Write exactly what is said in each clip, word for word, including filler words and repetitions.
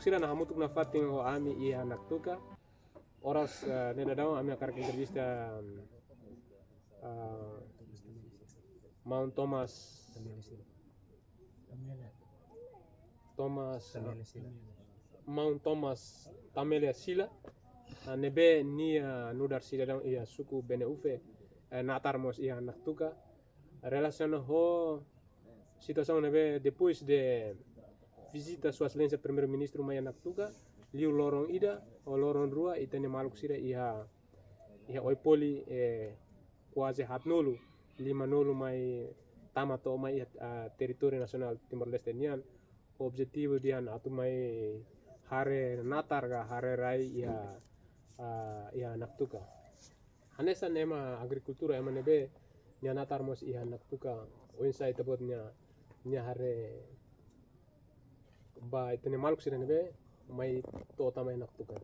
Sira ne'e hamutuk nafatin ho ami iha Naktuka. Oras, eh, ne'e daudaun ami hakarak entrevista, eh, Maun Thomas, Thomas, eh, Maun Thomas Tamelia Sila, eh, ne'ebé nia nu'udar sidadaun iha suku Bene-Ufe, eh, natar mós iha Naktuka. Relasiona ho situasaun ne'ebé depois de vizita Sua Exelénsia Primeiru-Ministru mai Naktuka, liu loron ida, ou loron rua, ita-nia maluk sira iha, iha Oepoli, eh, kuaze haatnulu, limanulu mai tama to'o mai iha, ah, territóriu nasionál Timor-Leste nian. Objetivu dehan atu mai haree natar ka haree rai iha, ah, iha Naktuka. Hanesan ema agrikultura, ema ne'ebé nia natar mós iha Naktuka, oinsá ita-boot nia, nia haree ba ita-nia maluk sira ne'ebé mai to'o tama iha Naktuka.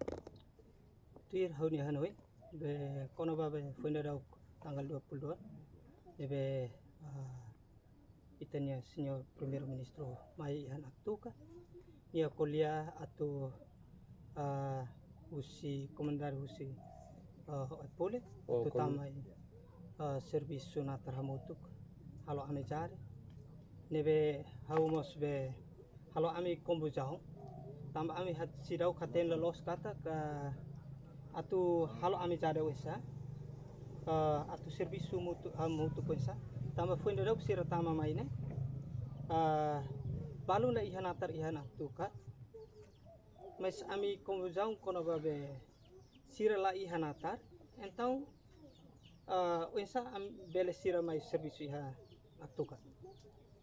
Tuir ha'u-nia hanoin, be kona-ba be foin daudauk tanggal dua puluh dua, ne'ebé, ah, ita-nia Señór Primeiru-Ministru mai iha Naktuka. Nia ko'alia atu, ah, husi komunidade husi, ah, Oepoli, oh, atu komun- tama iha, ah, servisu natar hamutuk, halo amizade. Ne'ebé ha'u mós be halo ami konfuzaun. Tanba ami hat-, seidauk hatene loloos katak, ah, atu halo amizade oinsá, ah, atu servisu mutu, ah, mutu oinsá. Tanba foin daudauk sira tama mai ne'e, ah, balun la iha natar iha Naktuka. Mas ami konfuzaun kona-ba be sira la iha natar. Entaun, ah, oinsá ami bele sira mai servisu iha Naktuka.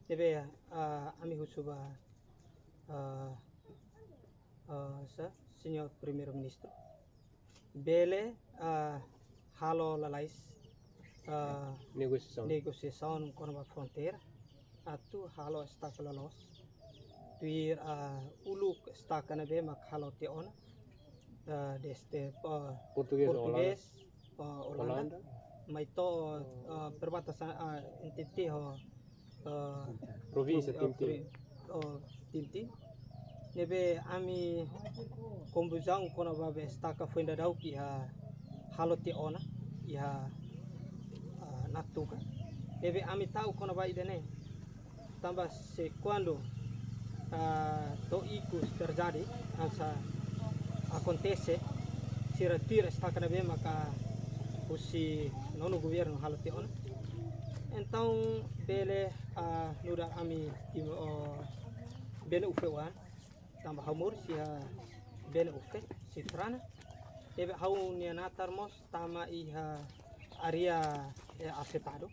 Ne'ebé, ah, ami husu ba, ah, ah, sá, Señór Primeiru-Ministru, bele, ah, halo lalais, ah, negosiasaun, negosiasaun kona-ba fronteira, atu halo estaka loloos. Tuir, ah, uluk estaka ne'ebé mak halo tiha ona, ah, desde, ah, Portugés, Portugés, Olanda. Ah, Olanda. Olanda. Mai to'o, ah, perbatasan, ah, N T T ho, ah, Provínsia Tin-, ah, Tintin. Pri-, oh, Tintin. Ne'ebé ami konfuzaun kona-ba be estaka foin daudauk iha halo tiha ona iha, ah, Naktuka. Ne'ebé ami ta'uk kona-ba ida-ne'e. Tanba se kuandu, ah, to'o ikus terjadi, hanesan akontese, sira tuir estaka ne'ebé maka husi nonu governu halo tiha ona. Entaun bele, ah, nu'udar ami Tim-, oh, Bene-Ufe oan, tanba ha'u moris iha Bene-Ufe, Citrana. Ne'ebé ha'u-nia natar mós tama iha área, eh, afetadu.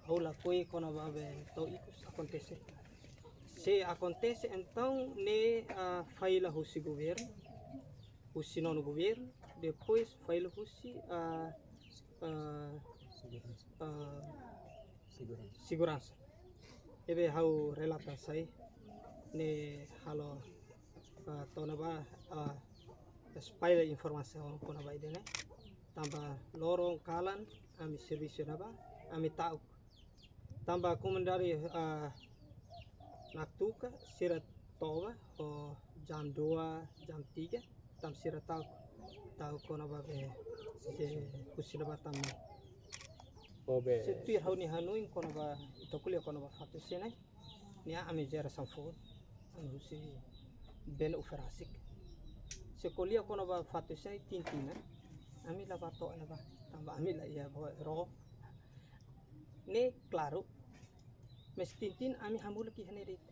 Ha'u lakohi kona-ba be to'o ikus akontese. Se akontese, entaun ne'e, ah, falla husi governu, husi nonu governu, depois falla husi, ah, ah, ah, seguransa. Ne'ebé ha'u relata sai, ne'e halo, ah, to'o ne'ebá, ah, espalla informasaun kona-ba ida-ne'e. Tanba loron kalan ami servisu ne'ebá, ami ta'uk. Tanba komunidade, ah, Naktuka, sira toba, ho jam dua, jam tiga, tanba sira ta'uk, ta'uk kona-ba be, se husi ne'ebá tama. Oh, be. Se tuir ha'u-nia hanoin kona-ba, ita ko'alia kona-ba fatin sira-ne'e. Ne'e ami jerasaun foun, ami husi Bene-Ufe rasik. Se ko'alia kona-ba fatin sira-ne'e Tintin, ami la bá to'o ne'ebá, tanba ami la iha boot ró. Ne'e klaru, mas Tintin ami hamuluk iha ne'e de'it.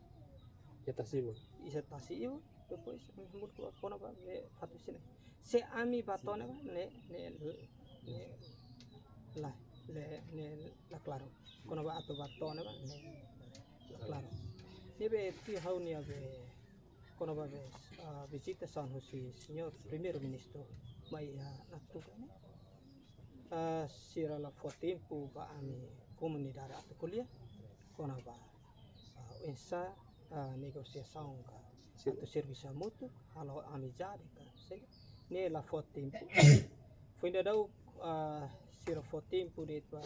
Iha tasi-ibun. Iha tasi-ibun, depois ami hamuluk kona-ba be fatin sira-ne'e. Se ami bá to'o ne'ebá, ne'e, ne'e, ne'e, la, ne'e, ne'e la klaru. Kona-ba atu bá to'o ne'ebá, ne'e la klaru. Ne'ebé tuir ha'u-nia be, kona-ba be, ah, vizitasaun husi Señór Primeiru-Ministru mai iha Naktuka ne'e. Ah, sira la fó tempu ba ami komunidade atu ko'alia kona-ba, ah, oinsá, ah, negosiasaun ka, atu servisu hamutuk, halo amizade ka, se ne'e la fó tempu. Foin daudauk, ah, sira fó tempu de'it ba,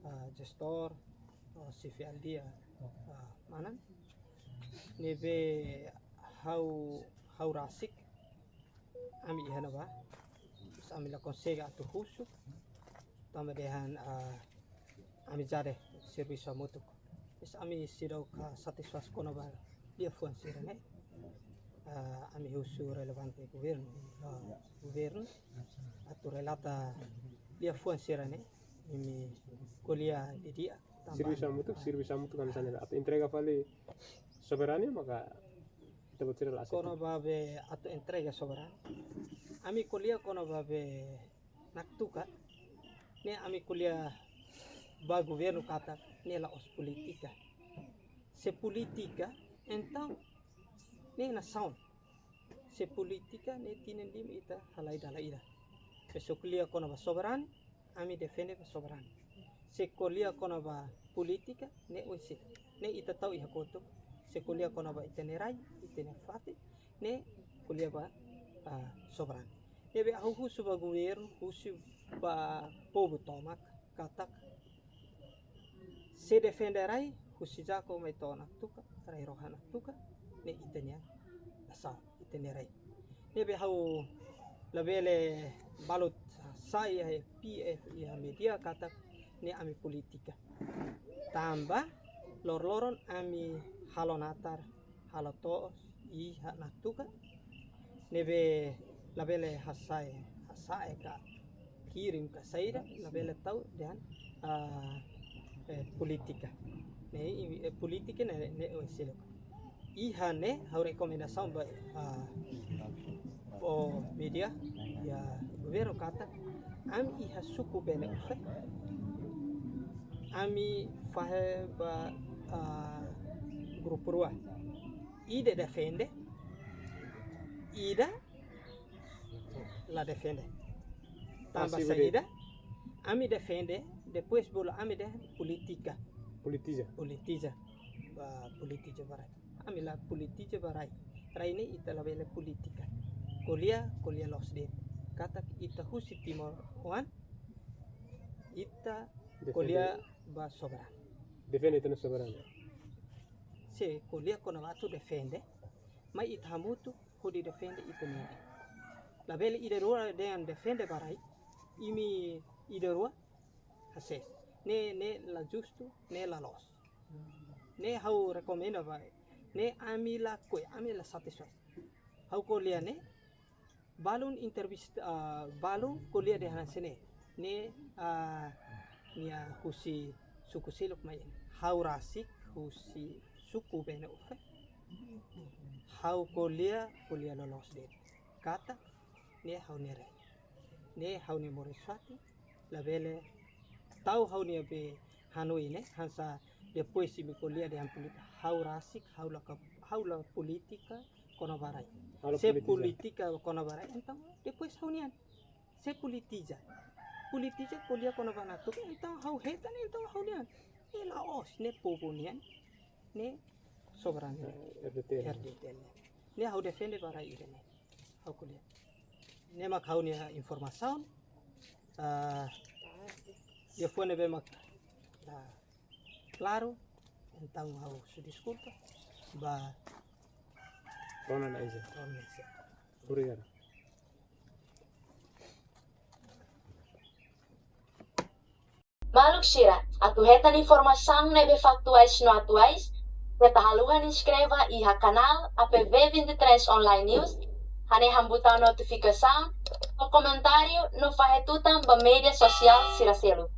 ah, jestór, ah, xefe aldeia, ah, Manan. Ne'ebé ha'u ha'u rasik, ami iha ne'ebá, ami la konsege atu husu, tanba dehan, ah, ami jare servisu hamutuk. Mas ami seidauk satisfás kona-ba liafuan sira-ne'e. Ah, ami husu relevante governu, ah, governu atu relata liafuan sira-ne'e, imi ko'alia didi'ak tanba, servisu hamutuk, ah, servisu hamutuk kan sana atu entrega fali soberania maka ita buat sira la aseita. Kona-ba be atu entrega soberania. Ami ko'alia kona-ba be Naktuka, ne'e ami ko'alia ba governu katak ne'e la'ós polítika. Se polítika, entaun ne'e nasaun. Se polítika, ne'e tinan lima ita halai dala ida. Mas se ko'alia kona-ba soberania, ami defende ba soberania. Se ko'alia kona-ba polítika, ne'e oinsá. Ne'e ita tau iha kotuk. Se ko'alia kona-ba ita-nia rai, ita-nia fatin, ne'e ko'alia ba, ah, soberania. Ne'ebé ha'u husu ba governu, husu ba povu tomak, katak se defende rai, husi Jaco mai to'o Naktuka, rai rohan Naktuka, ne'e ita-nia nasaun, ita-nia rai. Ne'ebé ha'u labele balu sai iha P F iha média katak ne'e ami polítika. Tanba loroloron ami halo natar, halo to'os iha Naktuka, ne'ebé labele hasa'e, hasa'e ka kirim ka saida, labele tau dehan, ah, eh, polítika. Ne'e, i, eh, polítika ne'e, ne'e oinsá loos. Iha ne'e, ha'u rekomendasaun ba, ah, ba média, iha governu katak, ami iha suku Bene-Ufe, ami fahe ba, ah, grupu rua. Ida defende, ida la defende. Tanba, ah, saida? Ami defende, depois bolu ami dehan polítika. Politiza. Politiza. Ba, politiza ba rai. Ami la politiza ba rai. Rai ne'e ita labele polítika. Ko'alia, ko'alia loos de'it. Katak ita husi timoroan, ita defende, ko'alia ba soberania. Defende ita-nia soberania. Se ko'alia kona-ba atu defende, mai ita hamutuk hodi defende ita-nia rai. Labele ida rua dehan defende ba rai, imi ida rua hasees. Ne'e, ne'e la justu, ne'e la loos. Ne'e ha'u rekomenda ba, ne'e ami lakohi, ami la satisfás. Ha'u ko'alia ne'e, balun entrevista, ah, balun ko'alia dehan hanesan ne'e. Ne'e, ah, nia husi suku seluk mai. Ha'u rasik husi suku Bene-Ufe. Ha'u ko'alia, ko'alia loloos de'it. Katak ne'e ha'u-nia rai. Ne'e ha'u-nia moris-fatin, labele tau ha'u-nia be hanoin ne'e, hanesan depois imi ko'alia dehan polítika, ha'u rasik, ha'u la ka, ha'u la polítika kona-ba rai. Ha'u la politiza. Se polítika kona-ba rai, entaun depois ha'u-nian. Se politiza. Politiza ko'alia kona-ba Naktuka, entaun ha'u hetan, entaun ha'u-nian. Ne'e la'ós, ne'e povu nian, ne'e soberania. Eh, R D T L. R D T L. Ne'e ha'u defende ba rai ida-ne'e. Ha'u ko'alia. Ne'e mak ha'u-nia informasaun. Ah, liafuan ne'ebé mak la klaru, entaun ha'u husu deskulpa ba rona-na'in sira. Rona-na'in sira. Obrigadu. Maluk sira, atu hetan informasaun ne'ebé faktuais no atuais, keta haluha inskreve iha kanál A P V vinte e três Online News, hanehan butaun notifikasaun, no komentáriu, no fahe tutan ba média sosiál sira seluk.